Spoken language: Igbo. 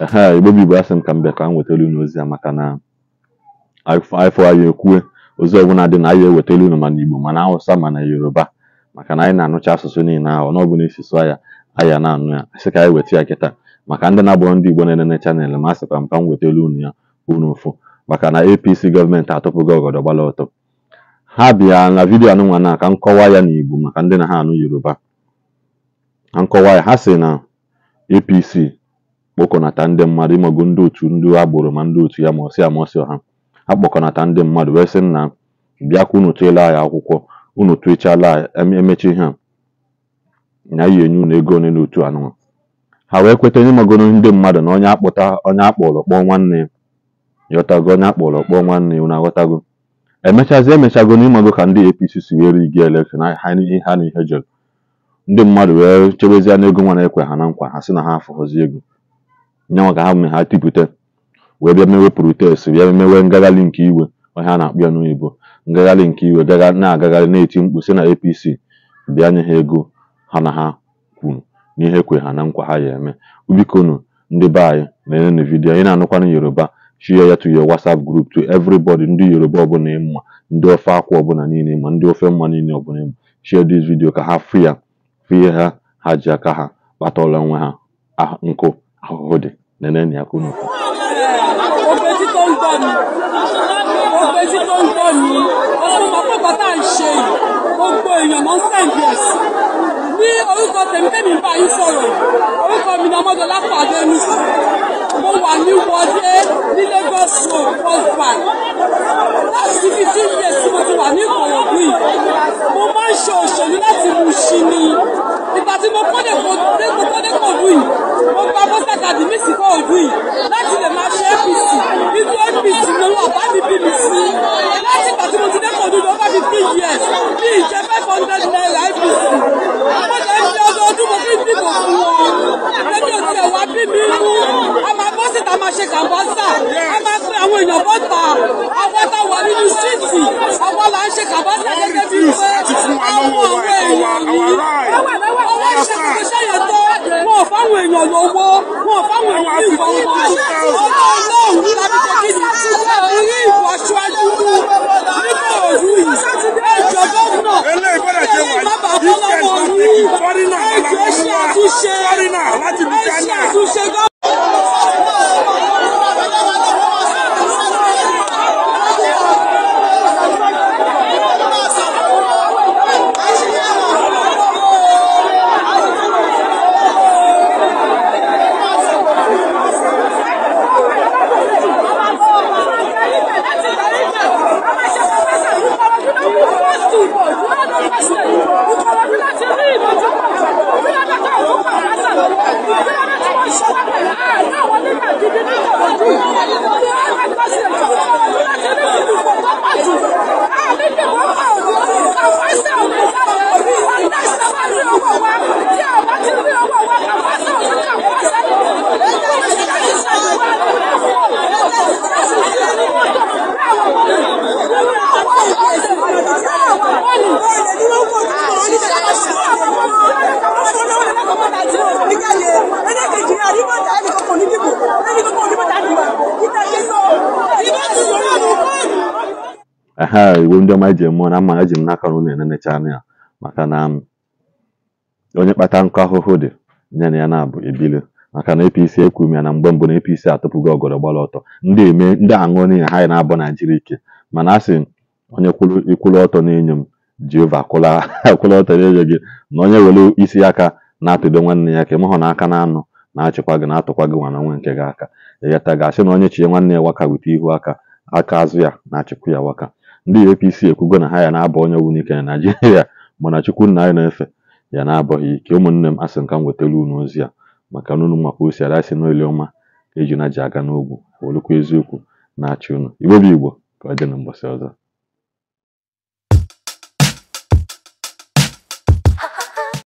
Ehe, Igbo bụ Igbo, asị m ka m bịa ka m wetara unu ozi a maka na afọ anyị ekwue ozi ọbụla dị na anyị ewetara unu mana Igbo mana Hausa mana Yoruba, maka na anyị na-anụcha asụsụ niile ahụ na ọ bụla esi sụọ ya anyị na-anụ ya. Sị ka anyị weta ya kịta maka ndị na-abụrụ ndị Igbo na-enene channel m, asịkwa m ka m wetara unu ya unu ụfụ, maka na APC gọọmenti atụpụgo ọgọdọ gbala ọtọ. Ha bịa na vidiyo anụnwa na ka m kọwaa ya n'Igbo maka ndị na ha anụ Yoruba. Ka m kọwaa ya, ha sị na APC kpọkọnata ndị mmadụ, ịmago ndị otu ndị agboro ma ndị otu ya ma ọsị ama ọsị ha, ha kpọkọnata ndị mmadụ wee sị na bịakwa unu tụela anyị akwụkwọ, unu tụechala anyị emechi ihe a na anyị enye unu ego one n'otu anụnwa. Ha wee kweta ịmagoro ndị mmadụ na onye akpụta onye akpọrọ kpọọ nwanne ya, ghọtago, onye akpọrọ kpọọ nwanne ya, unu aghọtago. Emechazi emechago na ịmago ka ndị APC si wee rig election ha ha na ihe jere ndị mmadụ wee chebezie n'ego nwa na-ekwe ha na nkwa, ha sị na ha afụghọzi ego nyanwa ka ha mee ha tipụta wee bịa mewe protest, bịa mewe ngagharị nke iwe, ọhịa a na-akpọ ya n'oyibo ngagharị nke iwe, na-agagharị na-eti mkpu sị na APC bịa nye ha ego ha na ha kwuru n'ihe ekwe ha na nkwa ha ya eme. Bikonu ndị be anyị na-enene vidiyo anyị na-anụkwanụ Yoruba, share ya to your WhatsApp group, to everybody, ndị Yoruba ọbụla ịma, ndị ofe akwa ọbụla niile ịma, ndị ofe mma niile ọbụla ịma, share this video ka ha fụ ya, fụ ihe ha ha ji aka ha kpatara onwe ha nkụ ahụhụ dị. Nenene ya ka unu fụ. Ògbéjì tó ń gbọ́ mi, ògbéjì tó ń gbọ́ mi, ọmọ mọ̀ pé nǹkan tá à ń ṣe yìí, gbogbo èèyàn ló ń send ẹ̀ sí. Ní orúkọ tèmi tèmi ń bá yín sọ̀rọ̀ yìí, orúkọ mi ni Ọmọdọlápọ̀ Adénísì. Mo wà ní Wọdé ní Lagos Road, First Bank. Láti 15 years tí mo ti wà ní Ìkòròdú yìí, mo máa ń ṣe òṣèlú láti Mushin ni. Ìgbà tí mo kọ́ dé Kòròdú yìí, mo gba voter card mi sí Kòròdú yìí láti lè máa ṣe APC. Inú APC ni wọn bá mi bí mi sí. Láti ìgbà tí mo ti dé Kòròdú lọ bá 15 years, mi ì jẹ́ ₦500 APC. Mo lè fi ọdọọdún mo fi ń dìbò fún wọn. Ẹbí ò tiẹ̀ wá bí mi mú. A máa bọ́ síta máa ṣe canvasser. A máa pe àwọn èèyàn bọ́ta. Àwa tá wà nínú street. Àwa là ń ṣe canvasser gẹ́gẹ́ bí pé àwọn àwọn èèyàn yìí. Ọwọ́ ìṣàkóso ṣẹ́yẹ tó. Wọn ò fáwọn èèyàn lówó. Wọn ò fáwọn èèyàn ní nǹkan kan. Ọlọ́run láti ṣe kí ni? Láti rí ìbò aṣáájú mú ní Ìkòròdú yìí. Ẹ jọ̀ọ́ gómìnà. Eléyìí gbọ́dọ̀ ṣe Eléyìí wà má bàa bọ́ lọ́wọ́ yín. Foreigner. Ẹ jọ̀ọ́, ẹ ṣe àtúnṣe. Foreigner láti Ẹ ṣe Louisiana. àtúnṣe gómìnà. Ehe, Igbo ndị ọma eji eme na mma, eji m n'aka na unu enenecha anya ya, maka na onye kpata nkụ ahụhụ dị nye na ya na-abụ ebili, maka na APC ekwu m ya na mgbe mbụ na APC atụpụgo ọgọdọ gbara ọtọ, ndị eme ndị aṅụ n'ihi ha na-abụ Naijiria ike, mana a sị onye kwụrụ ikwụrụ ọtọ na-enyo m Jehova kwụla kwụrụ ọtọ na-enyo gị, na onye were isi aka na-atụdo nwanne ya ka ịmụhụ na aka na-anụ na-achịkwa gị na-atụkwa gị nwa na onwe nke gị aka ịghọta ga-asị na onye chie nwanne ya waka wite ihu aka aka azụ ya na-achịkwa ya waka. Ndị APC ekwugo na ha ya na-abụ onye wu n'ike na Naijiria, mana Chukwu nna anyị na-efe ya na-abọghị ike. Ụmụnne m, asị m ka m wetara unu ozi a maka na unu makwa o si ara sị n'ole ọma ka ejuna ji aga n'ogwu, welụkwa eziokwu na-achị unu. Igbo bụ Igbo, ka ọ dị na mbọsị ọzọ.